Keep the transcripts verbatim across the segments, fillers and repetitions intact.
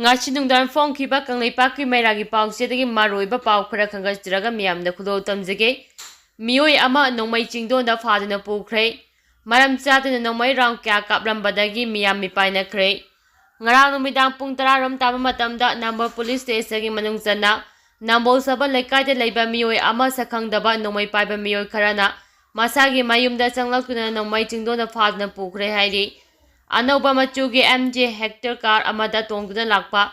ꯉꯁꯤ ꯅꯨꯡꯗꯥꯡ ꯐꯣꯡꯈꯤꯕ ꯀꯪꯂꯩꯄꯥꯛꯀꯤ ꯃꯩꯔꯥꯒꯤ ꯄꯥꯎꯆꯦꯗꯒꯤ ꯃꯔꯨꯑꯣꯏꯕ ꯄꯥꯎ ꯈꯔ ꯈꯟꯒꯠꯆꯔꯒ ꯃꯤꯌꯥꯝꯗ ꯈꯨꯗꯣꯜ ꯇꯝꯖꯒꯦ꯫ ꯃꯤꯑꯣꯏ ꯑꯃ ꯅꯣꯡꯃꯩ ꯆꯤꯡꯗꯣꯟꯗ ꯐꯥꯗꯨꯅ ꯄꯨꯈ꯭ꯔꯦ꯫ ꯃꯔꯝ ꯆꯥꯗꯅ ꯅꯣꯡꯃꯩ ꯔꯥꯎꯟ ꯀꯌꯥ ꯀꯥꯞꯂꯝꯕꯗꯒꯤ ꯃꯤꯌꯥꯝ ꯃꯤꯄꯥꯏꯅꯈ꯭ꯔꯦ꯫ ꯉꯔꯥꯡ ꯅꯨꯃꯤꯗꯥꯡ ꯄꯨꯡ ꯇꯔꯥ ꯔꯣꯝ ꯇꯥꯕ ꯃꯇꯝꯗ ꯅꯝꯕꯣꯜ ꯄꯨꯂꯤꯁ ꯁ꯭ꯇꯦꯁꯟꯒꯤ ꯃꯅꯨꯡ ꯆꯟꯅ ꯅꯝꯕꯣꯜ ꯁꯕꯜ ꯂꯩꯀꯥꯏꯗ ꯂꯩꯕ ꯃꯤꯑꯣꯏ ꯑꯃ ꯁꯛꯈꯪꯗꯕ ꯅꯣꯡꯃꯩ ꯄꯥꯏꯕ ꯃꯤꯑꯣꯏ ꯈꯔꯅ ꯃꯁꯥꯒꯤ ꯃꯌꯨꯝꯗ ꯆꯪꯂꯛꯇꯨꯅ ꯅꯣꯡꯃꯩ ꯆꯤꯡꯗꯣꯟꯗ ꯐꯥꯗꯨꯅ ꯄꯨꯈ꯭ꯔꯦ ꯍꯥꯏꯔꯤ꯫ ꯑꯅꯧꯕ ꯃꯆꯨꯒꯤ ꯑꯦꯝ ꯖꯦ ꯍꯦꯛꯇꯔ ꯀꯥꯔ ꯑꯃꯗ ꯇꯣꯡꯗꯨꯅ ꯂꯥꯛꯄ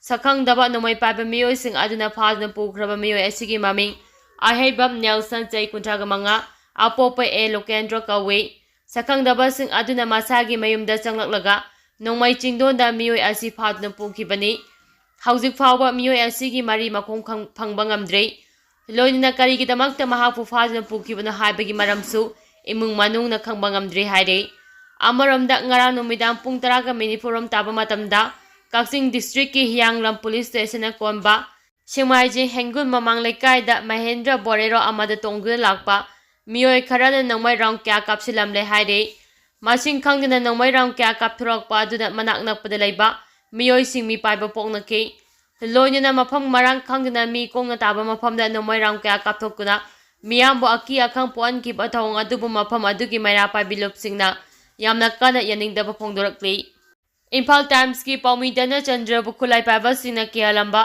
ꯁꯛꯈꯪꯗꯕ ꯅꯣꯡꯃꯩ ꯄꯥꯏꯕ ꯃꯤꯑꯣꯏꯁꯤꯡ ꯑꯗꯨꯅ ꯐꯥꯗꯨꯅ ꯄꯨꯈ꯭ꯔꯕ ꯃꯤꯑꯣꯏ ꯑꯁꯤꯒꯤ ꯃꯃꯤꯡ ꯑꯍꯩꯕꯝ ꯅꯦꯜꯁꯟ, ꯆꯍꯤ ꯀꯨꯟꯊ꯭ꯔꯥꯒ ꯃꯉꯥ, ꯑꯄꯣꯛꯄ ꯑꯦ ꯂꯣꯀꯦꯟꯗ꯭ꯔꯣ ꯀꯧꯏ꯫ ꯁꯛꯈꯪꯗꯕꯁꯤꯡ ꯑꯗꯨꯅ ꯃꯁꯥꯒꯤ ꯃꯌꯨꯝꯗ ꯆꯪꯂꯛꯂꯒ ꯅꯣꯡꯃꯩ ꯆꯤꯡꯗꯣꯟꯗ ꯃꯤꯑꯣꯏ ꯑꯁꯤ ꯐꯥꯗꯨꯅ ꯄꯨꯈꯤꯕꯅꯤ꯫ ꯍꯧꯖꯤꯛ ꯐꯥꯎꯕ ꯃꯤꯑꯣꯏ ꯑꯁꯤꯒꯤ ꯃꯔꯤ ꯃꯈꯣꯡ ꯈꯪ-, ꯐꯪꯕ ꯉꯝꯗ꯭ꯔꯤ꯫ ꯂꯣꯏꯅꯅ ꯀꯔꯤꯒꯤꯗꯃꯛꯇ ꯃꯍꯥꯛꯄꯨ ꯐꯥꯗꯨꯅ ꯄꯨꯈꯤꯕꯅꯣ ꯍꯥꯏꯕꯒꯤ ꯃꯔꯝꯁꯨ ꯏꯃꯨꯡ ꯃꯅꯨꯡꯅ ꯈꯪꯕ ꯉꯝꯗ꯭ꯔꯤ ꯍꯥꯏꯔꯤ꯫ ꯑꯃꯔꯣꯝꯗ, ꯉꯔꯥꯡ ꯅꯨꯃꯤꯗꯥꯡ ꯄꯨꯡ ꯇꯔꯥꯒ ꯃꯤꯅꯤꯠ ꯅꯤꯐꯨ ꯔꯣꯝ ꯇꯥꯕ ꯃꯇꯝꯗ ꯀꯛꯆꯤꯡ ꯗꯤꯁꯇ꯭ꯔꯤꯛꯀꯤ ꯍꯤꯌꯥꯡꯂꯝ ꯄꯨꯂꯤꯁ ꯁ꯭ꯇꯦꯁꯟꯅ ꯀꯣꯟꯕ ꯁꯦꯡꯃꯥꯏꯖꯤꯡ ꯍꯦꯟꯒꯨꯟ ꯃꯃꯥꯡ ꯂꯩꯀꯥꯏꯗ ꯃꯍꯦꯟꯗ꯭ꯔ ꯕꯣꯔꯦꯔꯣ ꯑꯃꯗ ꯇꯣꯡꯗꯨꯅ ꯂꯥꯛꯄ ꯃꯤꯑꯣꯏ ꯈꯔꯅ ꯅꯣꯡꯃꯩ ꯔꯥꯎꯟ ꯀꯌꯥ ꯀꯥꯞꯁꯤꯜꯂꯝꯂꯦ ꯍꯥꯏꯔꯤ꯫ ꯃꯁꯤꯡ ꯈꯪꯗꯅ ꯅꯣꯡꯃꯩ ꯔꯥꯎꯟ ꯀꯌꯥ ꯀꯥꯞꯊꯣꯔꯛꯄ ꯑꯗꯨꯅ ꯃꯅꯥꯛ ꯅꯛꯄꯗ ꯂꯩꯕ ꯃꯤꯑꯣꯏꯁꯤꯡ ꯃꯤꯄꯥꯏꯕ ꯄꯣꯛꯅꯈꯤ꯫ ꯂꯣꯏꯅꯅ ꯃꯐꯝ ꯃꯔꯥꯡ ꯈꯪꯗꯅ ꯃꯤ ꯀꯣꯡꯅ ꯇꯥꯕ ꯃꯐꯝꯗ ꯅꯣꯡꯃꯩ ꯔꯥꯎꯟ ꯀꯌꯥ ꯀꯥꯞꯊꯣꯛꯇꯨꯅ ꯃꯤꯌꯥꯝꯕꯨ ꯑꯀꯤ ꯑꯈꯪ ꯄꯣꯛꯍꯟꯈꯤꯕ ꯊꯧꯑꯣꯡ ꯑꯗꯨꯕꯨ ꯃꯐꯝ ꯑꯗꯨꯒꯤ ꯃꯩꯔꯥ ꯄꯥꯏꯕꯤ ꯂꯨꯞꯁꯤꯡꯅ ꯌꯥꯝꯅ ꯀꯟꯅ ꯌꯥꯅꯤꯡꯗꯕ ꯐꯣꯡꯗꯣꯔꯛꯂꯤ꯫ ꯏꯝꯐꯥꯜ ꯇꯥꯏꯝꯁꯀꯤ ꯄꯥꯎꯃꯤ ꯙꯅꯆꯟꯗ꯭ꯔꯕꯨ ꯈꯨꯠꯂꯥꯏ ꯄꯥꯏꯕꯁꯤꯡꯅ ꯀꯤꯍꯜꯂꯝꯕ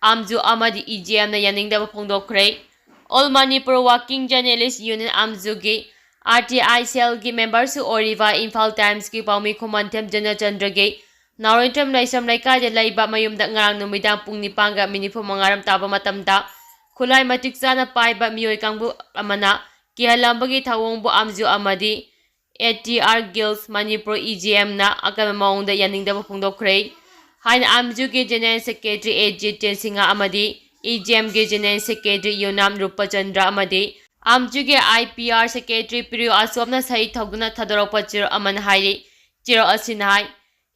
ꯑꯥꯝꯖꯨ ꯑꯃꯗꯤ ꯏ ꯖꯤ ꯑꯦꯝꯅ ꯌꯥꯅꯤꯡꯗꯕ ꯐꯣꯡꯗꯣꯛꯈ꯭ꯔꯦ꯫ All Manipur Working Journalist Union, ꯑꯥꯝꯖꯨꯒꯤ ꯑꯥꯔ ꯇꯤ ꯑꯥꯏ ꯁꯦꯜꯒꯤ ꯃꯦꯝꯕꯔꯁꯨ ꯑꯣꯏꯔꯤꯕ ꯏꯝꯐꯥꯜ ꯇꯥꯏꯝꯁꯀꯤ ꯄꯥꯎꯃꯤ ꯈꯨꯃꯟꯊꯦꯝ ꯙꯅꯆꯟꯗ꯭ꯔꯒꯤ ꯅꯥꯎꯔꯦꯝꯊꯦꯝ ꯂꯥꯏꯁ꯭ꯔꯝ ꯂꯩꯀꯥꯏꯗ ꯂꯩꯕ ꯃꯌꯨꯝꯗ ꯉꯔꯥꯡ ꯅꯨꯃꯤꯗꯥꯡ ꯄꯨꯡ ꯅꯤꯄꯥꯟꯒ ꯃꯤꯅꯤꯠ ꯅꯤꯐꯨ ꯃꯉꯥ ꯔꯣꯝ ꯇꯥꯕ ꯃꯇꯝꯗ ꯈꯨꯠꯂꯥꯏ ꯃꯇꯤꯛ ꯆꯥꯅ ꯄꯥꯏꯕ ꯃꯤꯑꯣꯏ ꯀꯥꯡꯕꯨ ꯑꯃꯅ ꯀꯤꯍꯜꯂꯝꯕꯒꯤ ꯊꯧꯑꯣꯡꯕꯨ ꯑꯥꯝꯖꯨ ꯑꯃꯗꯤ ꯑꯦ ꯇꯤ ꯑꯥꯔ ꯒꯤꯜꯁ ꯃꯅꯤꯄꯨꯔ, ꯏ ꯖꯤ ꯑꯦꯝꯅ ꯑꯀꯟꯕ ꯃꯑꯣꯡꯗ ꯌꯥꯅꯤꯡꯗꯕ ꯐꯣꯡꯗꯣꯛꯈ꯭ꯔꯦ ꯍꯥꯏꯅ ꯑꯥꯝꯖꯨꯒꯤ ꯖꯦꯅꯦꯔꯦꯜ ꯁꯦꯀ꯭ꯔꯦꯇꯔꯤ ꯑꯦ ꯖꯦ ꯇꯦꯟꯁꯤꯡꯍ ꯑꯃꯗꯤ ꯏ ꯖꯤ ꯑꯦꯝꯒꯤ ꯖꯦꯅꯦꯔꯦꯜ ꯁꯦꯀ꯭ꯔꯦꯇꯔꯤ ꯌꯨꯅꯥꯝ ꯔꯨꯄꯆꯟꯗ꯭ꯔ ꯑꯃꯗꯤ ꯑꯥꯝꯖꯨꯒꯤ ꯑꯥꯏ ꯄꯤ ꯑꯥꯔ ꯁꯦꯀ꯭ꯔꯦꯇꯔꯤ ꯄꯤꯔꯤꯌꯨ ꯑꯁꯣꯝꯅ ꯁꯍꯤ ꯊꯧꯗꯨꯅ ꯊꯥꯗꯣꯔꯛꯄ ꯆꯦꯔꯣꯜ ꯑꯃꯅ ꯍꯥꯏꯔꯤ꯫ ꯆꯦꯔꯣꯜ ꯑꯁꯤꯅ ꯍꯥꯏ,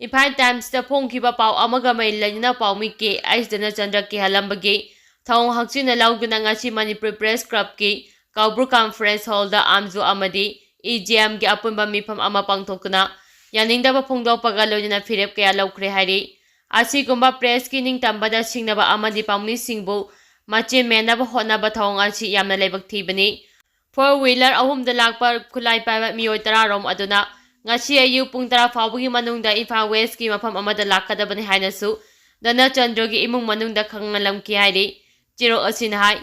ꯏꯝꯐꯥꯜ ꯇꯥꯏꯝꯁꯇ ꯐꯣꯡꯈꯤꯕ ꯄꯥꯎ ꯑꯃꯒ ꯃꯔꯤ ꯂꯩꯅꯅ ꯄꯥꯎꯃꯤ ꯀꯦ ꯑꯩꯆ ꯙꯅꯆꯟꯗ꯭ꯔ ꯀꯤꯍꯜꯂꯝꯕꯒꯤ ꯊꯧꯑꯣꯡ ꯍꯛꯆꯤꯟꯅ ꯂꯧꯗꯨꯅ ꯉꯁꯤ ꯃꯅꯤꯄꯨꯔ ꯄ꯭ꯔꯦꯁ ꯀ꯭ꯂꯕꯀꯤ ꯀꯧꯕ꯭ꯔꯨ ꯀꯟꯐꯔꯦꯟꯁ ꯍꯣꯜꯗ ꯑꯥꯝꯖꯨ ꯑꯃꯗꯤ ꯏ ꯖꯤ ꯑꯦꯝꯒꯤ ꯑꯄꯨꯟꯕ ꯃꯤꯐꯝ ꯑꯃ ꯄꯥꯡꯊꯣꯛꯇꯨꯅ ꯌꯥꯅꯤꯡꯗꯕ ꯐꯣꯡꯗꯣꯛꯄꯒ ꯂꯣꯏꯅꯅ ꯐꯤꯔꯦꯞ ꯀꯌꯥ ꯂꯧꯈ꯭ꯔꯦ ꯍꯥꯏꯔꯤ꯫ ꯑꯁꯤꯒꯨꯝꯕ pressꯀꯤ ꯅꯤꯡꯇꯝꯕꯗ ꯁꯤꯡꯅꯕ ꯑꯃꯗꯤ ꯄꯥꯎꯃꯤꯁꯤꯡꯕꯨ ꯃꯆꯦꯟ ꯃꯦꯟꯅꯕ ꯍꯣꯠꯅꯕ ꯊꯧꯑꯣꯡ ꯑꯁꯤ ꯌꯥꯝꯅ ꯂꯥꯏꯕꯛ ꯊꯤꯕꯅꯤ꯫ Four wheeler ꯑꯍꯨꯝꯗ ꯂꯥꯛꯄ ꯈꯨꯠꯂꯥꯏ ꯄꯥꯏꯕ ꯃꯤꯑꯣꯏ ꯇꯔꯥ ꯔꯣꯝ ꯑꯗꯨꯅ ꯉꯁꯤ ꯑꯌꯨꯛ ꯄꯨꯡ ꯇꯔꯥ ꯐꯥꯎꯕꯒꯤ ꯃꯅꯨꯡꯗ ꯏꯝꯐꯥꯜ Westꯀꯤ ꯃꯐꯝ ꯑꯃꯗ ꯂꯥꯛꯀꯗꯕꯅꯤ ꯍꯥꯏꯅꯁꯨ ꯙꯅꯆꯟꯗ꯭ꯔꯒꯤ ꯏꯃꯨꯡ ꯃꯅꯨꯡꯗ ꯈꯪꯍꯜꯂꯝꯈꯤ ꯍꯥꯏꯔꯤ꯫ ꯆꯦꯔꯣꯜ ꯑꯁꯤꯅ ꯍꯥꯏ꯫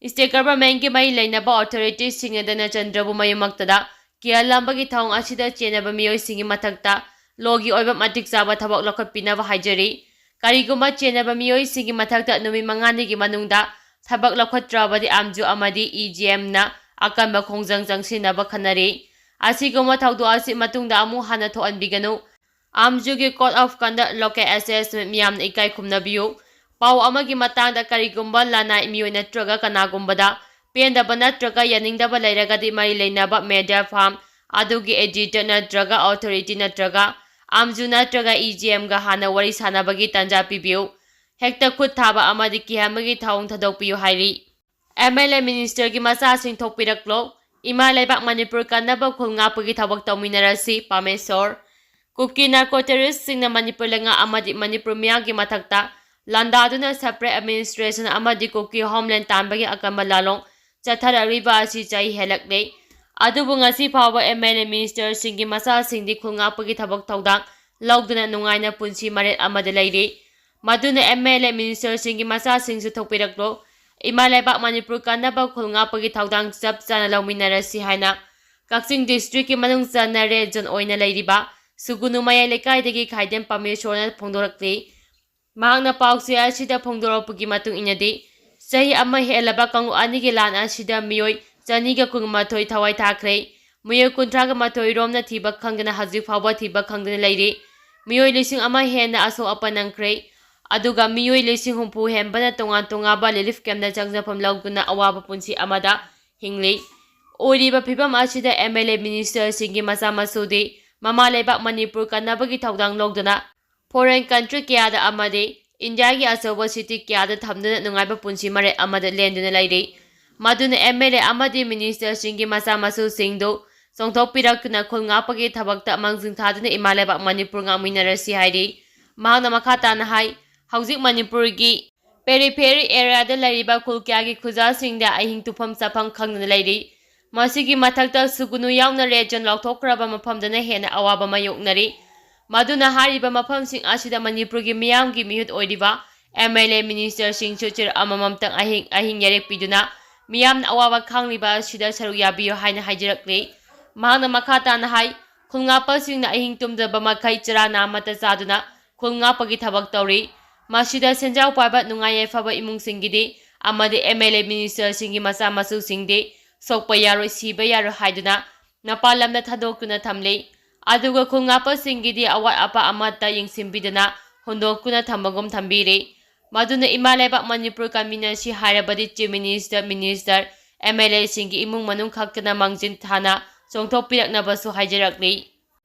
State governmentꯀꯤ ꯃꯔꯤ ꯂꯩꯅꯕ authorityꯁꯤꯡꯅ ꯙꯅꯆꯟꯗ꯭ꯔꯕꯨ ꯃꯌꯨꯝꯃꯛꯇꯗ ꯀꯤꯍꯜꯂꯝꯕꯒꯤ ꯊꯧꯑꯣꯡ ꯑꯁꯤꯗ ꯆꯦꯟꯅꯕ ꯃꯤꯑꯣꯏꯁꯤꯡꯒꯤ ꯃꯊꯛꯇ lawꯒꯤ ꯑꯣꯏꯕ ꯃꯇꯤꯛ ꯆꯥꯕ ꯊꯕꯛ ꯂꯧꯈꯠꯄꯤꯅꯕ ꯍꯥꯏꯖꯔꯤ꯫ ꯀꯔꯤꯒꯨꯝꯕ ꯆꯦꯟꯅꯕ ꯃꯤꯑꯣꯏꯁꯤꯡꯒꯤ ꯃꯊꯛꯇ ꯅꯨꯃꯤꯠ ꯃꯉꯥꯅꯤꯒꯤ ꯃꯅꯨꯡꯗ ꯊꯕꯛ ꯂꯧꯈꯠꯇ꯭ꯔꯕꯗꯤ ꯑꯥꯝꯖꯨ ꯑꯃꯗꯤ EGMꯅ ꯑꯀꯟꯕ ꯈꯣꯡꯖꯪ ꯆꯪꯁꯤꯟꯅꯕ ꯈꯟꯅꯔꯤ꯫ ꯑꯁꯤꯒꯨꯝꯕ ꯊꯧꯗꯣꯛ ꯑꯁꯤ ꯃꯇꯨꯡꯗ ꯑꯃꯨꯛ ꯍꯟꯅ ꯊꯣꯛꯍꯟꯕꯤꯒꯅꯨ꯫ ꯑꯥꯝꯖꯨꯒꯤ Code of Conduct ꯂꯧꯀꯦ ꯑꯦꯁꯦꯁꯃꯦꯟ ꯃꯤꯌꯥꯝꯅ ꯏꯀꯥꯏ ꯈꯨꯝꯅꯕꯤꯌꯨ꯫ ꯄꯥꯎ ꯑꯃꯒꯤ ꯃꯇꯥꯡꯗ ꯀꯔꯤꯒꯨꯝꯕ ꯂꯅꯥꯏ ꯃꯤꯑꯣꯏ ꯅꯠꯇ꯭ꯔꯒ ꯀꯅꯥꯒꯨꯝꯕꯗ ꯄꯦꯟꯗꯕ ꯅꯠꯇ꯭ꯔꯒ ꯌꯥꯅꯤꯡꯗꯕ ꯂꯩꯔꯒꯗꯤ ꯃꯔꯤ ꯂꯩꯅꯕ media firm ꯑꯗꯨꯒꯤ editor ꯅꯠꯇ꯭ꯔꯒ authority ꯅꯠꯇ꯭ꯔꯒ ꯑꯥꯝꯖꯨ ꯅꯠꯇ꯭ꯔꯒ EGMꯒ ꯍꯥꯟꯅ ꯋꯥꯔꯤ ꯁꯥꯅꯕꯒꯤ ꯇꯥꯟꯖꯥ ꯄꯤꯕꯤꯌꯨ꯫ ꯍꯦꯛꯇ ꯈꯨꯠ ꯊꯥꯕ ꯑꯃꯗꯤ ꯀꯤꯍꯟꯕꯒꯤ ꯊꯧꯑꯣꯡ ꯊꯥꯗꯣꯛꯄꯤꯌꯨ ꯍꯥꯏꯔꯤ꯫ MLA ministerꯒꯤ ꯃꯆꯥꯁꯤꯡ ꯊꯣꯛꯄꯤꯔꯛꯂꯣ꯫ ꯏꯃꯥ ꯂꯩꯕꯥꯛ ꯃꯅꯤꯄꯨꯔ ꯀꯟꯅꯕ ꯈꯨꯜ ꯉꯥꯛꯄꯒꯤ ꯊꯕꯛ ꯇꯧꯃꯤꯟꯅꯔꯁꯤ, ꯄꯥꯃꯦꯁꯣꯔ꯫ ꯀꯨꯀꯤ narco terroristꯁꯤꯡꯅ ꯃꯅꯤꯄꯨꯔ ꯂꯩꯉꯥꯛ ꯑꯃꯗꯤ ꯃꯅꯤꯄꯨꯔ ꯃꯤꯌꯥꯝꯒꯤ ꯃꯊꯛꯇ ꯂꯥꯟꯗꯥꯗꯨꯅ separate administration ꯑꯃꯗꯤ ꯀꯨꯀꯤ homeland ꯇꯥꯟꯕꯒꯤ ꯑꯀꯟꯕ ꯂꯥꯂꯣꯡ ꯆꯠꯊꯔꯛꯂꯤꯕ ꯑꯁꯤ ꯆꯍꯤ ꯍꯦꯜꯂꯛꯂꯦ꯫ ꯑꯗꯨꯕꯨ ꯉꯁꯤ ꯐꯥꯎꯕ MLA ministerꯁꯤꯡꯒꯤ ꯃꯆꯥꯁꯤꯡꯗꯤ ꯈꯨꯜ ꯉꯥꯛꯄꯒꯤ ꯊꯕꯛ ꯊꯧꯗꯥꯡ ꯂꯧꯗꯨꯅ ꯅꯨꯡꯉꯥꯏꯅ ꯄꯨꯟꯁꯤ ꯃꯔꯦꯜ ꯑꯃꯗ ꯂꯩꯔꯤ꯫ ꯃꯗꯨꯅ MLA ministerꯁꯤꯡꯒꯤ ꯃꯆꯥꯁꯤꯡꯁꯨ ꯊꯣꯛꯄꯤꯔꯛꯂꯣ꯫ ꯏꯃꯥ ꯂꯩꯕꯥꯛ ꯃꯅꯤꯄꯨꯔ ꯀꯟꯅꯕ ꯈꯨꯜ ꯉꯥꯛꯄꯒꯤ ꯊꯧꯗꯥꯡ ꯆꯞ ꯆꯥꯅ ꯂꯧꯃꯤꯟꯅꯔꯁꯤ ꯍꯥꯏꯅ ꯀꯛꯆꯤꯡ districtꯀꯤ ꯃꯅꯨꯡ ꯆꯟꯅ red zone ꯑꯣꯏꯅ ꯂꯩꯔꯤꯕ ꯁꯨꯒꯨꯅꯨ ꯃꯌꯥꯏ ꯂꯩꯀꯥꯏꯗꯒꯤ ꯈꯥꯏꯗꯦꯝ ꯄꯥꯃꯦꯁꯣꯔꯅ ꯐꯣꯡꯗꯣꯔꯛꯂꯤ꯫ ꯃꯍꯥꯛꯅ ꯄꯥꯎꯆꯦ ꯑꯁꯤꯗ ꯐꯣꯡꯗꯣꯔꯛꯄꯒꯤ ꯃꯇꯨꯡ ꯏꯟꯅꯗꯤ, ꯆꯍꯤ ꯑꯃ ꯍꯦꯜꯂꯕ ꯀꯥꯡꯂꯨꯞ ꯑꯅꯤꯒꯤ ꯂꯥꯟ ꯑꯁꯤꯗ ꯃꯤꯑꯣꯏ ꯆꯅꯤꯒ ꯀꯨꯟꯃꯥꯊꯣꯏ ꯊꯋꯥꯏ ꯊꯥꯈ꯭ꯔꯦ꯫ ꯃꯤꯑꯣꯏ ꯀꯨꯟꯊ꯭ꯔꯥꯒ ꯃꯥꯊꯣꯏ ꯔꯣꯝꯅ ꯊꯤꯕ ꯈꯪꯗꯅ ꯍꯧꯖꯤꯛ ꯐꯥꯎꯕ ꯊꯤꯕ ꯈꯪꯗꯅ ꯂꯩꯔꯤ꯫ ꯃꯤꯑꯣꯏ ꯂꯤꯁꯤꯡ ꯑꯃ ꯍꯦꯟꯅ ꯑꯁꯣꯛ ꯑꯄꯟ ꯅꯪꯈ꯭ꯔꯦ꯫ ꯑꯗꯨꯒ ꯃꯤꯑꯣꯏ ꯂꯤꯁꯤꯡ ꯍꯨꯝꯐꯨ ꯍꯦꯟꯕꯅ ꯇꯣꯉꯥꯟ ꯇꯣꯉꯥꯟꯕ relief campꯇ ꯆꯪꯖꯐꯝ ꯂꯧꯗꯨꯅ ꯑꯋꯥꯕ ꯄꯨꯟꯁꯤ ꯑꯃꯗ ꯍꯤꯡꯂꯤ꯫ ꯑꯣꯏꯔꯤꯕ ꯐꯤꯕꯝ ꯑꯁꯤꯗ MLA ministerꯁꯤꯡꯒꯤ ꯃꯆꯥ ꯃꯁꯨꯗꯤ ꯃꯃꯥ ꯂꯩꯕꯥꯛ ꯃꯅꯤꯄꯨꯔ ꯀꯟꯅꯕꯒꯤ ꯊꯧꯗꯥꯡ ꯂꯧꯗꯨꯅ foreign country ꯀꯌꯥꯗ ꯑꯃꯗꯤ ꯏꯟꯗꯤꯌꯥꯒꯤ ꯑꯆꯧꯕ city ꯀꯌꯥꯗ ꯊꯝꯗꯨꯅ ꯅꯨꯡꯉꯥꯏꯕ ꯄꯨꯟꯁꯤ ꯃꯔꯦꯜ ꯑꯃꯗ ꯂꯦꯟꯗꯨꯅ ꯂꯩꯔꯤ꯫ ꯃꯗꯨꯅ MLA ꯑꯃꯗꯤ ministerꯁꯤꯡꯒꯤ ꯃꯆꯥ ꯃꯁꯨꯁꯤꯡꯗꯨ ꯆꯣꯡꯊꯣꯛꯄꯤꯔꯛꯇꯨꯅ ꯈꯨꯜ ꯉꯥꯛꯄꯒꯤ ꯊꯕꯛꯇ ꯃꯥꯡꯖꯤꯜ ꯊꯥꯗꯨꯅ ꯏꯃꯥ ꯂꯩꯕꯥꯛ ꯃꯅꯤꯄꯨꯔ ꯉꯥꯛꯃꯤꯟꯅꯔꯁꯤ ꯍꯥꯏꯔꯤ꯫ ꯃꯍꯥꯛꯅ ꯃꯈꯥ ꯇꯥꯅ ꯍꯥꯏ, ꯍꯧꯖꯤꯛ ꯃꯅꯤꯄꯨꯔꯒꯤ periphery areaꯗ ꯂꯩꯔꯤꯕ ꯈꯨꯜ ꯀꯌꯥꯒꯤ ꯈꯨꯖꯥꯁꯤꯡꯗ ꯑꯍꯤꯡ ꯇꯨꯝꯐꯝ ꯆꯥꯐꯝ ꯈꯪꯗꯅ ꯂꯩꯔꯤ꯫ ꯃꯁꯤꯒꯤ ꯃꯊꯛꯇ ꯁꯨꯒꯨꯅꯨ ꯌꯥꯎꯅ red zone ꯂꯥꯎꯊꯣꯛꯈ꯭ꯔꯕ ꯃꯐꯝꯗꯅ ꯍꯦꯟꯅ ꯑꯋꯥꯕ ꯃꯥꯌꯣꯛꯅꯔꯤ꯫ ꯃꯗꯨꯅ ꯍꯥꯏꯔꯤꯕ ꯃꯐꯝꯁꯤꯡ ꯑꯁꯤꯗ ꯃꯅꯤꯄꯨꯔꯒꯤ ꯃꯤꯌꯥꯝꯒꯤ ꯃꯤꯍꯨꯠ ꯑꯣꯏꯔꯤꯕ M L A ministerꯁꯤꯡꯁꯨ ꯆꯤꯔ ꯑꯃꯃꯝꯇꯪ ꯑꯍꯤꯡ ꯑꯍꯤꯡ ꯌꯥꯔꯦꯛ ꯄꯤꯗꯨꯅ ꯃꯤꯌꯥꯝꯅ ꯑꯋꯥꯕ ꯈꯥꯡꯂꯤꯕ ꯑꯁꯤꯗ ꯁꯔꯨꯛ ꯌꯥꯕꯤꯌꯨ ꯍꯥꯏꯅ ꯍꯥꯏꯖꯔꯛꯂꯤ꯫ ꯃꯍꯥꯛꯅ ꯃꯈꯥ ꯇꯥꯅ ꯍꯥꯏ, ꯈꯨꯜꯉꯥꯛꯄꯁꯤꯡꯅ ꯑꯍꯤꯡ ꯇꯨꯝꯗꯕ ꯃꯈꯩ ꯆꯔꯥ ꯅꯥꯝꯃꯇ ꯆꯥꯗꯨꯅ ꯈꯨꯜ ꯉꯥꯛꯄꯒꯤ ꯊꯕꯛ ꯇꯧꯔꯤ꯫ ꯃꯁꯤꯗ ꯁꯦꯟꯖꯥꯎ ꯄꯥꯏꯕ ꯅꯨꯡꯉꯥꯏ ꯌꯥꯏꯐꯕ ꯏꯃꯨꯡꯁꯤꯡꯒꯤꯗꯤ ꯑꯃꯗꯤ M L A ministerꯁꯤꯡꯒꯤ ꯃꯆꯥ ꯃꯁꯨꯁꯤꯡꯗꯤ ꯁꯣꯛꯄ ꯌꯥꯔꯣꯏ, ꯁꯤꯕ ꯌꯥꯔꯣꯏ ꯍꯥꯏꯗꯨꯅ ꯃꯄꯥꯟ ꯂꯝꯗ ꯊꯥꯗꯣꯛꯇꯨꯅ ꯊꯝꯂꯤ꯫ ꯑꯗꯨꯒ ꯈꯨꯜ ꯉꯥꯛꯄꯁꯤꯡꯒꯤꯗꯤ ꯑꯋꯥꯠ ꯑꯄꯥ ꯑꯃꯠꯇ ꯌꯦꯡꯁꯤꯟꯕꯤꯗꯅ ꯍꯨꯟꯗꯣꯛꯇꯨꯅ ꯊꯝꯕꯒꯨꯝ ꯊꯝꯕꯤꯔꯤ꯫ ꯃꯗꯨꯅ ꯏꯃꯥ ꯂꯩꯕꯥꯛ ꯃꯅꯤꯄꯨꯔ convenerꯁꯤ ꯍꯥꯏꯔꯕꯗꯤ Chief Minister, minister, M L Aꯁꯤꯡꯒꯤ ꯏꯃꯨꯡ ꯃꯅꯨꯡ ꯈꯛꯇꯅ ꯃꯥꯡꯖꯤꯟ ꯊꯥꯅ ꯆꯣꯡꯊꯣꯛꯄꯤꯔꯛꯅꯕꯁꯨ ꯍꯥꯏꯖꯔꯛꯂꯤ꯫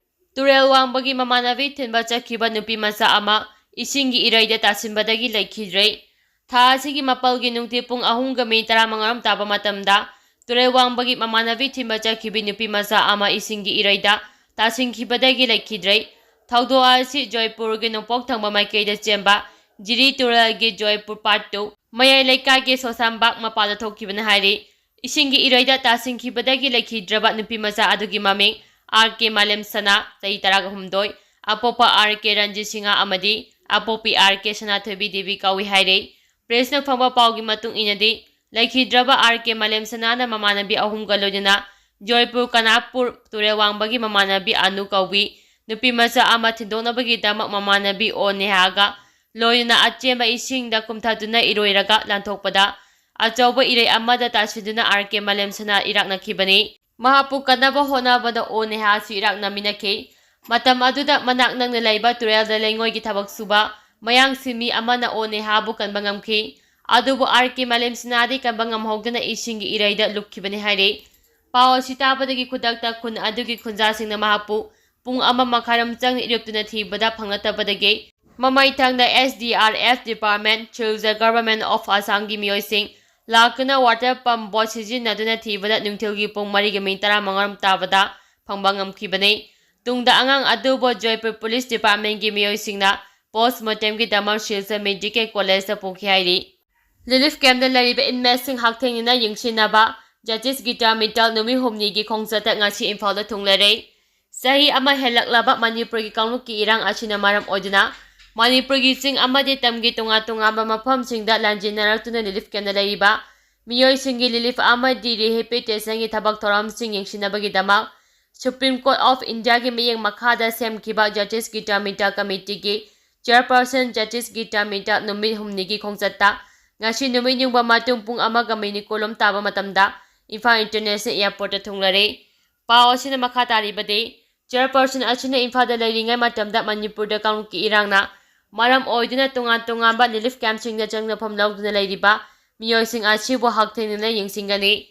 ꯇꯨꯔꯦꯜ ꯋꯥꯡꯕꯒꯤ ꯃꯃꯥꯟꯅꯕꯤ ꯊꯤꯟꯕ ꯆꯠꯈꯤꯕ ꯅꯨꯄꯤ ꯃꯆꯥ ꯑꯃ ꯏꯁꯤꯡꯒꯤ ꯏꯔꯩꯗ ꯇꯥꯁꯤꯟꯕꯗꯒꯤ ꯂꯩꯈꯤꯗ꯭ꯔꯦ꯫ ꯊꯥ ꯑꯁꯤꯒꯤ ꯃꯥꯄꯜꯒꯤ ꯅꯨꯡꯊꯤꯜ ꯄꯨꯡ ꯑꯍꯨꯝꯒ ꯃꯤꯅꯤꯠ ꯇꯔꯥꯃꯉꯥꯔꯣꯝ ꯇꯥꯕ ꯃꯇꯝꯗ ꯇꯨꯔꯦꯜ ꯋꯥꯡꯕꯒꯤ ꯃꯃꯥꯟꯅꯕꯤ ꯊꯤꯟꯕ ꯆꯠꯈꯤꯕꯤ ꯅꯨꯄꯤ ꯃꯆꯥ ꯑꯃ ꯏꯁꯤꯡꯒꯤ ꯏꯔꯩꯗ ꯇꯥꯁꯤꯟꯈꯤꯕꯗꯒꯤ ꯂꯩꯈꯤꯗ꯭ꯔꯦ꯫ ꯊꯧꯗꯣꯛ ꯑꯁꯤ ꯖꯣꯏꯄꯨꯔꯒꯤ ꯅꯣꯡꯄꯣꯛ ꯊꯪꯕ ꯃꯥꯏꯀꯩꯗ ꯆꯦꯟꯕ ꯖꯤꯔꯤ ꯇꯨꯔꯦꯜꯒꯤ ꯖꯣꯏꯄꯨꯔ part two ꯃꯌꯥꯏ ꯂꯩꯀꯥꯏꯒꯤ ꯁꯣꯁꯥꯝꯕꯥꯛ ꯃꯄꯥꯗ ꯊꯣꯛꯈꯤꯕꯅ ꯍꯥꯏꯔꯤ꯫ ꯏꯁꯤꯡꯒꯤ ꯏꯔꯩꯗ ꯇꯥꯁꯤꯟꯈꯤꯕꯗꯒꯤ ꯂꯩꯈꯤꯗ꯭ꯔꯕ ꯅꯨꯄꯤ ꯃꯆꯥ ꯑꯗꯨꯒꯤ ꯃꯃꯤꯡ R K ꯃꯥꯂꯦꯝ ꯁꯅꯥ, ꯆꯍꯤ ꯇꯔꯥꯒ ꯍꯨꯝꯗꯣꯏ, ꯑꯄꯣꯛꯄ R K ꯔꯟꯖꯤꯠ ꯁꯤꯡꯍ ꯑꯃꯗꯤ ꯑꯄꯣꯛꯄꯤ R K ꯁꯅꯥꯊꯣꯏꯕꯤ ꯗꯦꯕꯤ ꯀꯧꯏ ꯍꯥꯏꯔꯤ꯫ Pressꯅ ꯐꯪꯕ ꯄꯥꯎꯒꯤ ꯃꯇꯨꯡ ꯏꯟꯅꯗꯤ, ꯂꯩꯈꯤꯗ꯭ꯔꯕ R K ꯃꯥꯂꯦꯝ ꯁꯅꯥꯅ ꯃꯃꯥꯟꯅꯕꯤ ꯑꯍꯨꯝꯒ ꯂꯣꯏꯅꯅ ꯖꯣꯏꯄꯨꯔ ꯀꯅꯥꯄꯨꯔ ꯇꯨꯔꯦꯜ ꯋꯥꯡꯕꯒꯤ ꯃꯃꯥꯟꯅꯕꯤ ꯑꯅꯨ ꯀꯧꯕꯤ ꯅꯨꯄꯤ ꯃꯆꯥ ꯑꯃ ꯊꯤꯟꯗꯣꯛꯅꯕꯒꯤꯗꯃꯛ ꯃꯃꯥꯟꯅꯕꯤ ꯑꯣ ꯅꯦꯍꯥꯒ ꯂꯣꯏꯅꯅ ꯑꯆꯦꯟꯕ ꯏꯁꯤꯡꯗ ꯀꯨꯝꯊꯗꯨꯅ ꯏꯔꯣꯏꯔꯒ ꯂꯥꯟꯊꯣꯛꯄꯗ, ꯑꯆꯧꯕ ꯏꯔꯩ ꯑꯃꯗ ꯇꯥꯁꯤꯟꯗꯨꯅ R K ꯃꯥꯂꯦꯝ ꯁꯅꯥ ꯏꯔꯥꯛꯅꯈꯤꯕꯅꯤ꯫ ꯃꯍꯥꯛꯄꯨ ꯀꯟꯅꯕ ꯍꯣꯠꯅꯕꯗ ꯑꯣ ꯅꯦꯍꯥꯁꯨ ꯏꯔꯥꯛꯅꯃꯤꯟꯅꯈꯤ꯫ ꯃꯇꯝ ꯑꯗꯨꯗ ꯃꯅꯥꯛ ꯅꯛꯅ ꯂꯩꯕ ꯇꯨꯔꯦꯜꯗ ꯂꯩꯉꯣꯏꯒꯤ ꯊꯕꯛ ꯁꯨꯕ ꯃꯌꯥꯡ ꯁꯤꯟꯃꯤ ꯑꯃꯅ ꯑꯣ ꯅꯦꯍꯥꯕꯨ ꯀꯟꯕ ꯉꯝꯈꯤ꯫ ꯑꯗꯨꯕꯨ R K ꯃꯥꯂꯦꯝ ꯁꯅꯥꯗꯤ ꯀꯟꯕ ꯉꯝꯍꯧꯗꯅ ꯏꯁꯤꯡꯒꯤ ꯏꯔꯩꯗ ꯂꯨꯞꯈꯤꯕꯅꯤ ꯍꯥꯏꯔꯤ꯫ ꯄꯥꯎ ꯑꯁꯤ ꯇꯥꯕꯗꯒꯤ ꯈꯨꯗꯛꯇ ꯈꯨꯟ ꯑꯗꯨꯒꯤ ꯈꯨꯟꯖꯥꯁꯤꯡꯅ ꯃꯍꯥꯛꯄꯨ ꯄꯨꯡ ꯑꯃ ꯃꯈꯥꯏꯔꯣꯝ ꯆꯪꯅ ꯏꯔꯨꯞꯇꯨꯅ ꯊꯤꯕꯗ ꯐꯪꯂꯛꯇꯕꯗꯒꯤ ꯃꯃꯩꯊꯪꯗ S D R F department, Civil Government of Assamꯒꯤ ꯃꯤꯑꯣꯏꯁꯤꯡ ꯂꯥꯛꯇꯨꯅ water pump boat ꯁꯤꯖꯤꯟꯅꯗꯨꯅ ꯊꯤꯕꯗ ꯅꯨꯡꯊꯤꯜꯒꯤ ꯄꯨꯡ ꯃꯔꯤꯒ ꯃꯤꯅꯤꯠ ꯇꯔꯥꯃꯉꯥꯔꯣꯝ ꯇꯥꯕꯗ ꯐꯪꯕ ꯉꯝꯈꯤꯕꯅꯤ꯫ ꯇꯨꯡꯗ ꯑꯉꯥꯡ ꯑꯗꯨꯕꯨ ꯖꯣꯏꯄꯨꯔ police departmentꯒꯤ ꯃꯤꯑꯣꯏꯁꯤꯡꯅ post mortemꯒꯤꯗꯃꯛ ꯁꯤꯜꯆꯔ ꯃꯦꯗꯤꯀꯦꯜ ꯀꯣꯂꯦꯖꯇ ꯄꯨꯈꯤ ꯍꯥꯏꯔꯤ꯫ ꯔꯤꯂꯤꯐ ꯀꯦꯝꯞꯇ ꯂꯩꯔꯤꯕ ꯏꯟꯃꯦꯠꯁꯤꯡ ꯍꯛꯊꯦꯡꯅꯅ ꯌꯦꯡꯁꯤꯟꯅꯕ ꯖꯁꯇꯤꯁ ꯒꯤꯇꯥ ꯃꯤꯇꯜ ꯅꯨꯃꯤꯠ ꯍꯨꯝꯅꯤꯒꯤ ꯈꯣꯡꯆꯠꯇ ꯉꯁꯤ ꯏꯝꯐꯥꯜꯗ ꯊꯨꯡꯂꯔꯦ꯫ ꯆꯍꯤ ꯑꯃ ꯍꯦꯜꯂꯛꯂꯕ ꯃꯅꯤꯄꯨꯔꯒꯤ ꯀꯥꯡꯂꯨꯞꯀꯤ ꯏꯔꯥꯡ ꯑꯁꯤꯅ ꯃꯔꯝ ꯑꯣꯏꯗꯨꯅ ꯃꯅꯤꯄꯨꯔꯒꯤ ꯆꯤꯡ ꯑꯃꯗꯤ ꯇꯝꯒꯤ ꯇꯣꯉꯥꯟ ꯇꯣꯉꯥꯟꯕ ꯃꯐꯝꯁꯤꯡꯗ ꯂꯥꯟꯖꯦꯟꯅꯔꯛꯇꯨꯅ ꯔꯤꯂꯤꯐ ꯀꯦꯝꯞꯇ ꯂꯩꯔꯤꯕ ꯃꯤꯑꯣꯏꯁꯤꯡꯒꯤ ꯔꯤꯂꯤꯐ ꯑꯃꯗꯤ ꯔꯤꯍꯦꯕꯤꯂꯤꯇꯦꯁꯟꯒꯤ ꯊꯕꯛ ꯊꯧꯔꯝꯁꯤꯡ ꯌꯦꯡꯁꯤꯟꯅꯕꯒꯤꯗꯃꯛ Supreme Court of Indiaꯒꯤ ꯃꯤꯠꯌꯦꯡ ꯃꯈꯥꯗ ꯁꯦꯝꯈꯤꯕ ꯖꯁꯇꯤꯁ ꯒꯤꯇꯥ ꯃꯤꯇꯜ ꯀꯃꯤꯇꯤꯒꯤ ꯆꯤꯌꯔꯄꯔꯁꯟ ꯖꯁꯇꯤꯁ ꯒꯤꯇꯥ ꯃꯤꯇꯜ ꯅꯨꯃꯤꯠ ꯍꯨꯝꯅꯤꯒꯤ ꯈꯣꯡꯆꯠꯇ ꯉꯁꯤ ꯅꯨꯃꯤꯠ ꯌꯨꯡꯕ ꯃꯇꯨꯡ ꯄꯨꯡ ꯑꯃꯒ ꯃꯤꯅꯤꯠ ꯀꯨꯟ ꯇꯥꯕ ꯃꯇꯝꯗ ꯏꯝꯐꯥꯜ ꯏꯟꯇꯔꯅꯦꯁꯅꯦꯜ ꯑꯦꯌꯔꯄꯣꯔꯠꯇ ꯊꯨꯡꯂꯔꯦ꯫ ꯄꯥꯎ ꯑꯁꯤꯅ ꯃꯈꯥ ꯇꯥꯔꯤꯕꯗꯤ, ꯆꯤꯌꯔꯄꯔꯁꯟ ꯑꯁꯤꯅ ꯏꯝꯐꯥꯜꯗ ꯂꯩꯔꯤꯉꯩ ꯃꯇꯝꯗ ꯃꯅꯤꯄꯨꯔꯗ ꯀꯥꯡꯂꯨꯞꯀꯤ ꯏꯔꯥꯡꯅ ꯃꯔꯝ ꯑꯣꯏꯗꯨꯅ ꯇꯣꯉꯥꯟ ꯇꯣꯉꯥꯟꯕ ꯔꯤꯂꯤꯐ ꯀꯦꯝꯞꯁꯤꯡꯗ ꯆꯪꯅꯐꯝ ꯂꯧꯗꯨꯅ ꯂꯩꯔꯤꯕ ꯃꯤꯑꯣꯏꯁꯤꯡ ꯑꯁꯤꯕꯨ ꯍꯛꯊꯦꯡꯅꯅ ꯌꯦꯡꯁꯤꯟꯒꯅꯤ꯫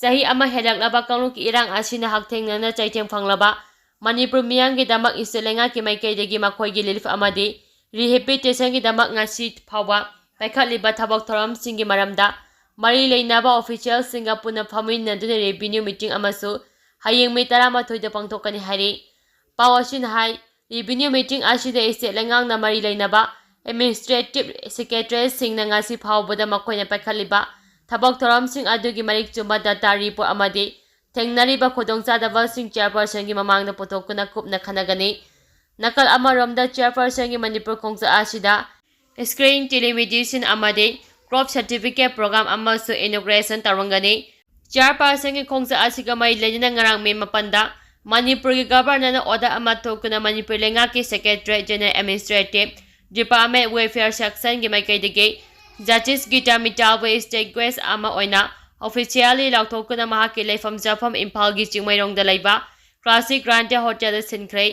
ꯆꯍꯤ ꯑꯃ ꯍꯦꯜꯂꯛꯂꯕ ꯀꯥꯡꯂꯨꯞꯀꯤ ꯏꯔꯥꯡ ꯑꯁꯤꯅ ꯍꯛꯊꯦꯡꯅꯅ ꯆꯩꯊꯦꯡ ꯐꯪꯂꯕ ꯃꯅꯤꯄꯨꯔ ꯃꯤꯌꯥꯝꯒꯤꯗꯃꯛ ꯏꯁꯇꯦꯠ ꯂꯩꯉꯥꯛꯀꯤ ꯃꯥꯏꯀꯩꯗꯒꯤ ꯃꯈꯣꯏꯒꯤ ꯔꯤꯂꯤꯐ ꯑꯃꯗꯤ ꯔꯤꯍꯦꯕꯤꯂꯤꯇꯦꯁꯟꯒꯤꯗꯃꯛ ꯉꯁꯤ ꯐꯥꯎꯕ ꯄꯥꯏꯈꯠꯂꯤꯕ ꯊꯕꯛ ꯊꯧꯔꯝꯁꯤꯡꯒꯤ ꯃꯔꯝꯗ ꯃꯔꯤ ꯂꯩꯅꯕ ꯑꯣꯐꯤꯁꯤꯌꯦꯜꯁꯤꯡꯒ ꯄꯨꯟꯅ ꯐꯝꯃꯤꯟꯅꯗꯨꯅ ꯔꯦꯚꯤꯅ꯭ꯌꯨ ꯃꯤꯇꯤꯡ ꯑꯃꯁꯨ ꯍꯌꯦꯡ ꯃꯦ ꯇꯔꯥꯃꯥꯊꯣꯏꯗ ꯄꯥꯡꯊꯣꯛꯀꯅꯤ ꯍꯥꯏꯔꯤ꯫ ꯄꯥꯎ ꯑꯁꯤꯅ ꯍꯥꯏ, ꯔꯦꯚꯤꯅ꯭ꯌꯨ ꯃꯤꯇꯤꯡ ꯑꯁꯤꯗ ꯏꯁꯇꯦꯠ ꯂꯩꯉꯥꯛꯅ ꯃꯔꯤ ꯂꯩꯅꯕ ꯑꯦꯗꯃꯤꯅꯤꯁꯇ꯭ꯔꯦꯇꯤꯚ ꯁꯦꯀ꯭ꯔꯦꯇꯔꯤꯁꯁꯤꯡꯅ ꯉꯁꯤ ꯐꯥꯎꯕꯗ ꯃꯈꯣꯏꯅ ꯄꯥꯏꯈꯠꯂꯤꯕ ꯊꯕꯛ ꯊꯧꯔꯝꯁꯤꯡ ꯑꯗꯨꯒꯤ ꯃꯔꯤꯛ ꯆꯨꯝꯕ ꯗꯇꯥ ꯔꯤꯄꯣꯔꯠ ꯑꯃꯗꯤ ꯊꯦꯡꯅꯔꯤꯕ ꯈꯨꯗꯣꯡꯆꯥꯗꯕꯁꯤꯡ ꯆꯤꯌꯔꯄꯔꯁꯟꯒꯤ ꯃꯃꯥꯡꯗ ꯄꯨꯊꯣꯛꯇꯨꯅ ꯀꯨꯞꯅ ꯈꯟꯅꯒꯅꯤ꯫ ꯅꯥꯀꯜ ꯑꯃꯔꯣꯝꯗ, ꯆꯤꯌꯔꯄꯔꯁꯟꯒꯤ ꯃꯅꯤꯄꯨꯔ ꯈꯣꯡꯆꯠ ꯑꯁꯤꯗ ꯁ꯭ꯀ꯭ꯔꯤꯟ ꯇꯦꯂꯤꯃꯦꯗꯤꯁꯤꯟ ꯑꯃꯗꯤ ꯀ꯭ꯔꯣꯞ ꯁꯔꯇꯤꯐꯤꯀꯦꯠ ꯄ꯭ꯔꯣꯒ꯭ꯔꯥꯝ ꯑꯃꯁꯨ ꯏꯅꯣꯒ꯭ꯔꯦꯁꯟ ꯇꯧꯔꯝꯒꯅꯤ꯫ ꯆꯤꯌꯔꯄꯔꯁꯟꯒꯤ ꯈꯣꯡꯆꯠ ꯑꯁꯤꯒ ꯃꯔꯤ ꯂꯩꯅꯅ ꯉꯔꯥꯡ ꯃꯦ ꯃꯥꯄꯟꯗ ꯃꯅꯤꯄꯨꯔꯒꯤ ꯒꯕꯔꯅꯔꯅ ꯑꯣꯔꯗꯔ ꯑꯃ ꯊꯣꯛꯇꯨꯅ ꯃꯅꯤꯄꯨꯔ ꯂꯩꯉꯥꯛꯀꯤ secretary general administrative department welfare ꯁꯦꯛꯁꯟꯒꯤ ꯃꯥꯏꯀꯩꯗꯒꯤ ꯖꯁꯇꯤꯁ ꯒꯤꯇꯥ ꯃꯤꯇꯥꯜꯕꯨ ꯁ꯭ꯇꯦꯠ ꯒꯦꯁ ꯑꯃ ꯑꯣꯏꯅ ꯑꯣꯐꯤꯁꯤꯌꯦꯜꯂꯤ ꯂꯥꯎꯊꯣꯛꯇꯨꯅ ꯃꯍꯥꯛꯀꯤ ꯂꯩꯐꯝ ꯆꯥꯐꯝ ꯏꯝꯐꯥꯜꯒꯤ ꯆꯤꯡꯃꯩꯔꯣꯡꯗ ꯂꯩꯕ ꯀ꯭ꯂꯥꯁꯤꯛ ꯒ꯭ꯔꯥꯟꯗꯦ ꯍꯣꯇꯦꯜꯗ ꯁꯤꯟꯈ꯭ꯔꯦ꯫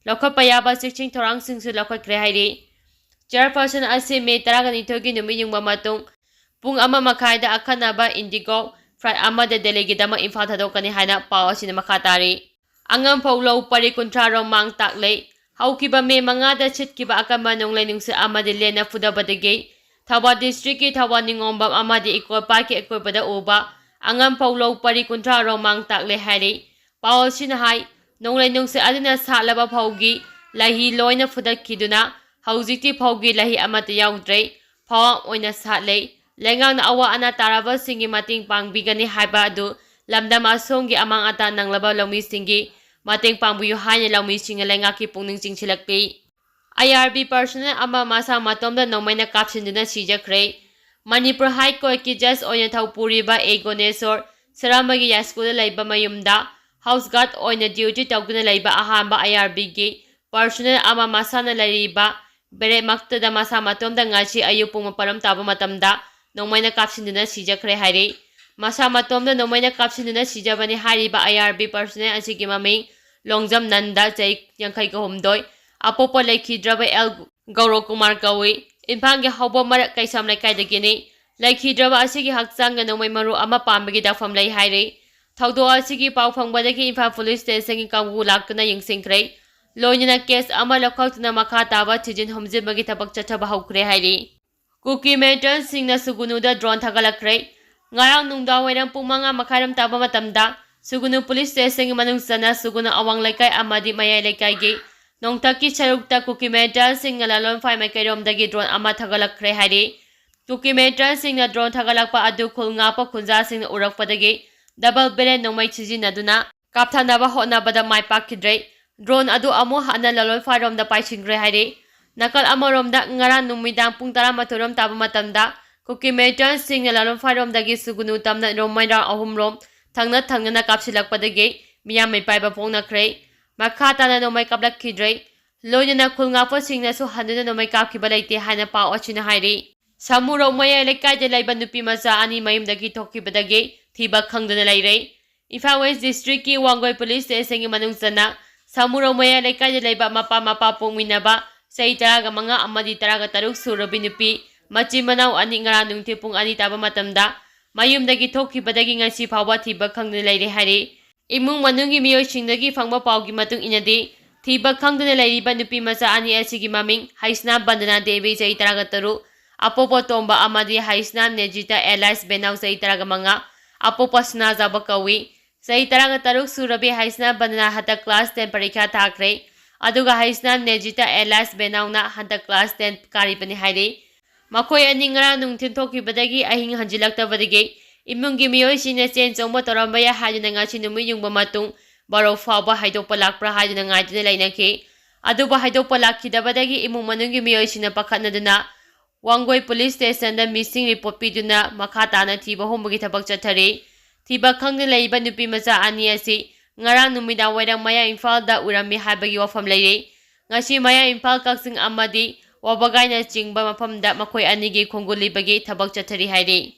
ꯂꯧꯈꯠꯄ ꯌꯥꯕ ꯆꯦꯛꯁꯤꯟ ꯊꯧꯔꯥꯡꯁꯤꯡꯁꯨ ꯂꯧꯈꯠꯈ꯭ꯔꯦ ꯍꯥꯏꯔꯤ꯫ ꯆꯤꯌꯔꯄꯔꯁꯟ ꯑꯁꯤ ꯃꯦ ꯇꯔꯥꯒ ꯅꯤꯊꯣꯏꯒꯤ ꯅꯨꯃꯤꯠ ꯌꯨꯡꯕ ꯃꯇꯨꯡ ꯄꯨꯡ ꯑꯃ ꯃꯈꯥꯏꯗ ꯑꯈꯟꯅꯕ ꯏꯟꯗꯤꯒꯣ ꯐ꯭ꯂꯥꯏꯠ ꯑꯃꯗ ꯗꯦꯜꯂꯤꯒꯤꯗꯃꯛ ꯏꯝꯐꯥꯜ ꯊꯥꯗꯣꯛꯀꯅꯤ ꯍꯥꯏꯅ ꯄꯥꯎ ꯑꯁꯤꯅ ꯃꯈꯥ ꯇꯥꯔꯤ꯫ ꯑꯉꯝꯐꯧ ꯂꯧ ꯄꯔꯤ ꯀꯨꯟꯊ꯭ꯔꯥ ꯔꯣꯝ ꯃꯥꯡ ꯇꯥꯛꯂꯦ꯫ ꯍꯧꯈꯤꯕ ꯃꯦ ꯃꯉꯥꯗ ꯁꯤꯠꯈꯤꯕ ꯑꯀꯟꯕ ꯅꯣꯡꯂꯩ ꯅꯨꯡꯁꯤꯠ ꯑꯃꯗꯤ ꯂꯦꯟꯅ ꯐꯨꯗꯕꯗꯒꯤ ꯊꯧꯕꯥꯜ ꯗꯤꯁꯇ꯭ꯔꯤꯛꯀꯤ ꯊꯧꯕꯥꯜ ꯅꯤꯉꯣꯝꯕꯝ ꯑꯃꯗꯤ ꯏꯀꯣ ꯄꯥꯔꯛꯀꯤ ꯑꯀꯣꯏꯕꯗ ꯎꯕ ꯑꯉꯝꯐꯧ ꯂꯧ ꯄꯔꯤ ꯀꯨꯟꯊ꯭ꯔꯥ ꯔꯣꯝ ꯃꯥꯡ ꯇꯥꯛꯂꯦ ꯍꯥꯏꯔꯤ꯫ ꯄꯥꯎ ꯑꯁꯤꯅ ꯍꯥꯏ, ꯅꯣꯡꯂꯩ ꯅꯨꯡꯁꯤꯠ ꯑꯗꯨꯅ ꯁꯥꯠꯂꯕ ꯐꯧꯒꯤ ꯂꯩꯍꯤ ꯂꯣꯏꯅ ꯐꯨꯗꯠꯈꯤꯗꯨꯅ ꯍꯧꯖꯤꯛꯇꯤ ꯐꯧꯒꯤ ꯂꯩꯍꯤ ꯑꯃꯠꯇ ꯌꯥꯎꯗ꯭ꯔꯦ꯫ ꯐꯧ ꯑꯣꯏꯅ ꯁꯥꯠꯂꯦ꯫ ꯂꯩꯉꯥꯛꯅ ꯑꯋꯥ ꯑꯅꯥ ꯇꯥꯔꯕꯁꯤꯡꯒꯤ ꯃꯇꯦꯡ ꯄꯥꯡꯕꯤꯒꯅꯤ ꯍꯥꯏꯕ ꯑꯗꯨ ꯂꯝꯗꯝ ꯑꯁꯣꯝꯒꯤ ꯑꯃꯥꯡ ꯑꯇꯥ ꯅꯪꯂꯕ ꯂꯧꯃꯤꯁꯤꯡꯒꯤ ꯃꯇꯦꯡ ꯄꯥꯡꯕꯤꯌꯨ ꯍꯥꯏꯅ ꯂꯧꯃꯤꯁꯤꯡꯅ ꯂꯩꯉꯥꯛꯀꯤ ꯄꯨꯛꯅꯤꯡ ꯆꯤꯡꯁꯤꯜꯂꯛꯂꯤ꯫ ꯑꯥꯏ ꯑꯥꯔ ꯕꯤ personnel ꯑꯃ ꯃꯁꯥ ꯃꯇꯣꯝꯗ ꯅꯣꯡꯃꯩꯅ ꯀꯥꯞꯁꯤꯟꯗꯨꯅ ꯁꯤꯖꯈ꯭ꯔꯦ꯫ ꯃꯅꯤꯄꯨꯔ High Courtꯀꯤ judge ꯑꯣꯏꯅ ꯊꯧ ꯄꯨꯔꯤꯕ ꯑꯦ ꯒꯣꯅꯦꯁꯣꯔ ꯁꯔꯃꯒꯤ ꯌꯥꯏꯁ꯭ꯀꯨꯜꯗ ꯂꯩꯕ ꯃꯌꯨꯝꯗ house guard ꯑꯣꯏꯅ duty ꯇꯧꯗꯨꯅ ꯂꯩꯕ ꯑꯍꯥꯟꯕ ꯑꯥꯏ ꯑꯥꯔ ꯕꯤꯒꯤ personnel ꯑꯃ ꯃꯁꯥꯅ ꯂꯩꯔꯤꯕ ꯕꯦꯔꯦꯛꯃꯛꯇꯗ ꯃꯁꯥ ꯃꯇꯣꯝꯗ ꯉꯁꯤ ꯑꯌꯨꯛ ꯄꯨꯡ ꯃꯥꯄꯟ ꯔꯣꯝ ꯇꯥꯕ ꯃꯇꯝꯗ ꯅꯣꯡꯃꯩꯅ ꯀꯥꯞꯁꯤꯟꯗꯨꯅ ꯁꯤꯖꯈ꯭ꯔꯦ ꯍꯥꯏꯔꯤ꯫ ꯃꯁꯥ ꯃꯇꯣꯝꯗ ꯅꯣꯡꯃꯩꯅ ꯀꯥꯞꯁꯤꯟꯗꯨꯅ ꯁꯤꯖꯕꯅꯤ ꯍꯥꯏꯔꯤꯕ ꯑꯥꯏ ꯑꯥꯔ ꯕꯤ personnel ꯑꯁꯤꯒꯤ ꯃꯃꯤꯡ ꯂꯣꯡꯖꯝ ꯅꯟꯗ, ꯆꯍꯤ ꯌꯥꯡꯈꯩꯒ ꯍꯨꯝꯗꯣꯏ, ꯑꯄꯣꯛꯄ ꯂꯩꯈꯤꯗ꯭ꯔꯕ ꯑꯦꯜ ꯒꯧꯔꯣ ꯀꯨꯃꯥꯔ ꯀꯧꯏ꯫ ꯏꯝꯐꯥꯜꯒꯤ ꯍꯧꯕ ꯃꯔꯛ ꯀꯩꯁꯥꯝ ꯂꯩꯀꯥꯏꯗꯒꯤꯅꯤ꯫ ꯂꯩꯈꯤꯗ꯭ꯔꯕ ꯑꯁꯤꯒꯤ ꯍꯛꯆꯥꯡꯗ ꯅꯣꯡꯃꯩ ꯃꯔꯨ ꯑꯃ ꯄꯥꯟꯕꯒꯤ ꯗꯥꯛꯐꯝ ꯂꯩ ꯍꯥꯏꯔꯤ꯫ ꯊꯧꯗꯣꯛ ꯑꯁꯤꯒꯤ ꯄꯥꯎ ꯐꯪꯕꯗꯒꯤ ꯏꯝꯐꯥꯜ police stationꯒꯤ ꯀꯥꯡꯕꯨ ꯂꯥꯛꯇꯨꯅ ꯌꯦꯡꯁꯤꯟꯈ꯭ꯔꯦ꯫ ꯂꯣꯏꯅꯅ case ꯑꯃ ꯂꯧꯈꯠꯇꯨꯅ ꯃꯈꯥ ꯇꯥꯕ ꯊꯤꯖꯤꯟ ꯍꯨꯝꯖꯤꯟꯕꯒꯤ ꯊꯕꯛ ꯆꯠꯊꯕ ꯍꯧꯈ꯭ꯔꯦ ꯍꯥꯏꯔꯤ꯫ ꯀꯨꯀꯤ militantꯁꯤꯡꯅ ꯁꯨꯒꯨꯅꯨꯗ drone ꯊꯥꯒꯠꯂꯛꯈ꯭ꯔꯦ꯫ ꯉꯔꯥꯡ ꯅꯨꯡꯗꯥꯡꯋꯥꯏꯔꯝ ꯄꯨꯡ ꯃꯉꯥ ꯃꯈꯥꯏꯔꯣꯝ ꯇꯥꯕ ꯃꯇꯝꯗ ꯁꯨꯒꯨꯅꯨ police stationꯒꯤ ꯃꯅꯨꯡ ꯆꯟꯅ ꯁꯨꯒꯨꯅꯨ ꯑꯋꯥꯡ ꯂꯩꯀꯥꯏ ꯑꯃꯗꯤ ꯃꯌꯥꯏ ꯂꯩꯀꯥꯏꯒꯤ ꯅꯣꯡꯊꯛꯀꯤ ꯁꯔꯨꯛꯇ ꯀꯨꯀꯤ militantꯁꯤꯡꯅ ꯂꯥꯂꯣꯟꯐꯥꯏ ꯃꯥꯏꯀꯩꯔꯣꯝꯗꯒꯤ drone ꯑꯃ ꯊꯥꯒꯠꯂꯛꯈ꯭ꯔꯦ ꯍꯥꯏꯔꯤ꯫ ꯀꯨꯀꯤ militantꯁꯤꯡꯅ drone ꯊꯥꯒꯠꯂꯛꯄ ꯑꯗꯨ ꯈꯨꯜ ꯉꯥꯛꯄ ꯈꯨꯟꯖꯥꯁꯤꯡꯅ ꯎꯔꯛꯄꯗꯒꯤ double barrel ꯅꯣꯡꯃꯩ ꯁꯤꯖꯤꯟꯅꯗꯨꯅ ꯀꯥꯞꯊꯅꯕ ꯍꯣꯠꯅꯕꯗ ꯃꯥꯏ ꯄꯥꯛꯈꯤꯗ꯭ꯔꯦ꯫ Drone ꯑꯗꯨ ꯑꯃꯨꯛ ꯍꯟꯅ ꯂꯥꯂꯣꯟꯐꯥꯏꯔꯣꯝꯗ ꯄꯥꯏꯁꯤꯟꯈ꯭ꯔꯦ ꯍꯥꯏꯔꯤ꯫ ꯅꯥꯀꯜ ꯑꯃꯔꯣꯝꯗ ꯉꯔꯥꯡ ꯅꯨꯃꯤꯗꯥꯡ ꯄꯨꯡ ꯇꯔꯥꯃꯥꯊꯣꯏ ꯔꯣꯝ ꯇꯥꯕ ꯃꯇꯝꯗ ꯀꯨꯀꯤ militantꯁꯤꯡꯅ ꯂꯥꯂꯣꯟꯐꯥꯏꯔꯣꯝꯗꯒꯤ ꯁꯨꯒꯨꯅꯨ ꯇꯝꯅ ꯅꯣꯡꯃꯩ round ꯑꯍꯨꯝ ꯔꯣꯝ ꯊꯪꯅ ꯊꯪꯅꯅ ꯀꯥꯞꯁꯤꯜꯂꯛꯄꯗꯒꯤ ꯃꯤꯌꯥꯝ ꯃꯤꯄꯥꯏꯕ ꯐꯣꯡꯅꯈ꯭ꯔꯦ꯫ ꯃꯈꯥ ꯇꯥꯅ ꯅꯣꯡꯃꯩ ꯀꯥꯞꯂꯛꯈꯤꯗ꯭ꯔꯦ꯫ ꯂꯣꯏꯅꯅ ꯈꯨꯜ ꯉꯥꯛꯄꯁꯤꯡꯅꯁꯨ ꯍꯟꯗꯨꯅ ꯅꯣꯡꯃꯩ ꯀꯥꯞꯈꯤꯕ ꯂꯩꯇꯦ ꯍꯥꯏꯅ ꯄꯥꯎ ꯑꯁꯤꯅ ꯍꯥꯏꯔꯤ꯫ ꯁꯥꯃꯨꯔꯧ ꯃꯌꯥꯏ ꯂꯩꯀꯥꯏꯗ ꯂꯩꯕ ꯅꯨꯄꯤ ꯃꯆꯥ ꯑꯅꯤ ꯃꯌꯨꯝꯗꯒꯤ ꯊꯣꯛꯈꯤꯕꯗꯒꯤ ꯊꯤꯕ ꯈꯪꯗꯅ ꯂꯩꯔꯦ꯫ ꯏꯝꯐꯥꯜ West districtꯀꯤ ꯋꯥꯡꯒꯣꯏ police stationꯒꯤ ꯃꯅꯨꯡ ꯆꯟꯅ ꯁꯥꯃꯨꯔꯧ ꯃꯌꯥꯏ ꯂꯩꯀꯥꯏꯗ ꯂꯩꯕ ꯃꯄꯥ ꯃꯄꯥ ꯄꯣꯛꯃꯤꯟꯅꯕ ꯆꯍꯤ ꯇꯔꯥꯒ ꯃꯉꯥ ꯑꯃꯗꯤ ꯇꯔꯥꯒ ꯇꯔꯨꯛ ꯁꯨꯔꯕꯤ ꯅꯨꯄꯤ ꯃꯆꯤꯟ ꯃꯅꯥꯎ ꯑꯅꯤ ꯉꯔꯥꯡ ꯅꯨꯡꯊꯤꯜ ꯄꯨꯡ ꯑꯅꯤ ꯇꯥꯕ ꯃꯇꯝꯗ ꯃꯌꯨꯝꯗꯒꯤ ꯊꯣꯛꯈꯤꯕꯗꯒꯤ ꯉꯁꯤ ꯐꯥꯎꯕ ꯊꯤꯕ ꯈꯪꯗꯅ ꯂꯩꯔꯦ ꯍꯥꯏꯔꯤ꯫ ꯏꯃꯨꯡ ꯃꯅꯨꯡꯒꯤ ꯃꯤꯑꯣꯏꯁꯤꯡꯗꯒꯤ ꯐꯪꯕ ꯄꯥꯎꯒꯤ ꯃꯇꯨꯡ ꯏꯟꯅꯗꯤ, ꯊꯤꯕ ꯈꯪꯗꯅ ꯂꯩꯔꯤꯕ ꯅꯨꯄꯤ ꯃꯆꯥ ꯑꯅꯤ ꯑꯁꯤꯒꯤ ꯃꯃꯤꯡ ꯍꯩꯁꯅꯥ ꯕꯟꯗꯅꯥ ꯗꯦꯕꯤ, ꯆꯍꯤ ꯇꯔꯥꯒ ꯇꯔꯨꯛ, ꯑꯄꯣꯛꯄ ꯇꯣꯝꯕ ꯑꯃꯗꯤ ꯍꯩꯁꯅꯥ ꯅꯦꯖꯤꯇꯥ alias ꯕꯦꯅꯥꯎ, ꯆꯍꯤ ꯇꯔꯥꯒ ꯃꯉꯥ, ꯑꯄꯣꯛꯄ ꯁꯅꯥꯖꯥꯎꯕ ꯀꯧꯏ꯫ ꯆꯍꯤ ꯇꯔꯥꯒ ꯇꯔꯨꯛ ꯁꯨꯔꯕꯤ ꯍꯩꯁꯅꯥ ꯕꯟꯗꯅꯥ ꯍꯟꯗꯛ class ten ꯄꯔꯤꯈ꯭ꯌꯥ ꯊꯥꯈ꯭ꯔꯦ꯫ ꯑꯗꯨꯒ ꯍꯩꯁꯅꯥꯝ ꯅꯦꯖꯤꯇꯥ alias ꯕꯦꯅꯥꯎꯅ ꯍꯟꯗꯛ class ten ꯀꯥꯔꯤꯕꯅꯤ ꯍꯥꯏꯔꯤ꯫ ꯃꯈꯣꯏ ꯑꯅꯤ ꯉꯔꯥꯡ ꯅꯨꯡꯊꯤꯜ ꯊꯣꯛꯈꯤꯕꯗꯒꯤ ꯑꯍꯤꯡ ꯍꯟꯖꯤꯜꯂꯛꯇꯕꯗꯒꯤ ꯏꯃꯨꯡꯒꯤ ꯃꯤꯑꯣꯏꯁꯤꯡꯅ ꯆꯦꯟ ꯆꯣꯡꯕ ꯇꯧꯔꯝꯕ ꯌꯥꯏ ꯍꯥꯏꯗꯨꯅ ꯉꯁꯤ ꯅꯨꯃꯤꯠ ꯌꯨꯡꯕ ꯃꯇꯨꯡ ꯕꯥꯔꯣ ꯐꯥꯎꯕ ꯍꯥꯏꯗꯣꯛꯄ ꯂꯥꯛꯄ꯭ꯔꯥ ꯍꯥꯏꯗꯨꯅ ꯉꯥꯏꯗꯨꯅ ꯂꯩꯅꯈꯤ꯫ ꯑꯗꯨꯕꯨ ꯍꯥꯏꯗꯣꯛꯄ ꯂꯥꯛꯈꯤꯗꯕꯗꯒꯤ ꯏꯃꯨꯡ ꯃꯅꯨꯡꯒꯤ ꯃꯤꯑꯣꯏꯁꯤꯡꯅ ꯄꯥꯈꯠꯅꯗꯨꯅ ꯋꯥꯡꯒꯣꯏ police stationꯗ missing report ꯄꯤꯗꯨꯅ ꯃꯈꯥ ꯇꯥꯅ ꯊꯤꯕ ꯍꯨꯝꯕꯒꯤ ꯊꯕꯛ ꯆꯠꯊꯔꯤ꯫ ꯊꯤꯕ ꯈꯪꯗꯅ ꯂꯩꯕ ꯅꯨꯄꯤ ꯃꯆꯥ ꯑꯅꯤ ꯑꯁꯤ ꯉꯔꯥꯡ ꯅꯨꯃꯤꯗꯥꯡ ꯋꯥꯏꯔꯝ ꯃꯌꯥ ꯏꯝꯐꯥꯜꯗ ꯎꯔꯝꯃꯤ ꯍꯥꯏꯕꯒꯤ ꯋꯥꯐꯝ ꯂꯩꯔꯤ꯫ ꯉꯁꯤ ꯃꯌꯥ ꯏꯝꯐꯥꯜ, ꯀꯛꯆꯤꯡ ꯑꯃꯗꯤ ꯋꯥꯕꯒꯥꯏꯅꯆꯤꯡꯕ ꯃꯐꯝꯗ ꯃꯈꯣꯏ ꯑꯅꯤꯒꯤ ꯈꯣꯡꯒꯨꯜ ꯂꯤꯕꯒꯤ ꯊꯕꯛ ꯆꯠꯊꯔꯤ ꯍꯥꯏꯔꯤ꯫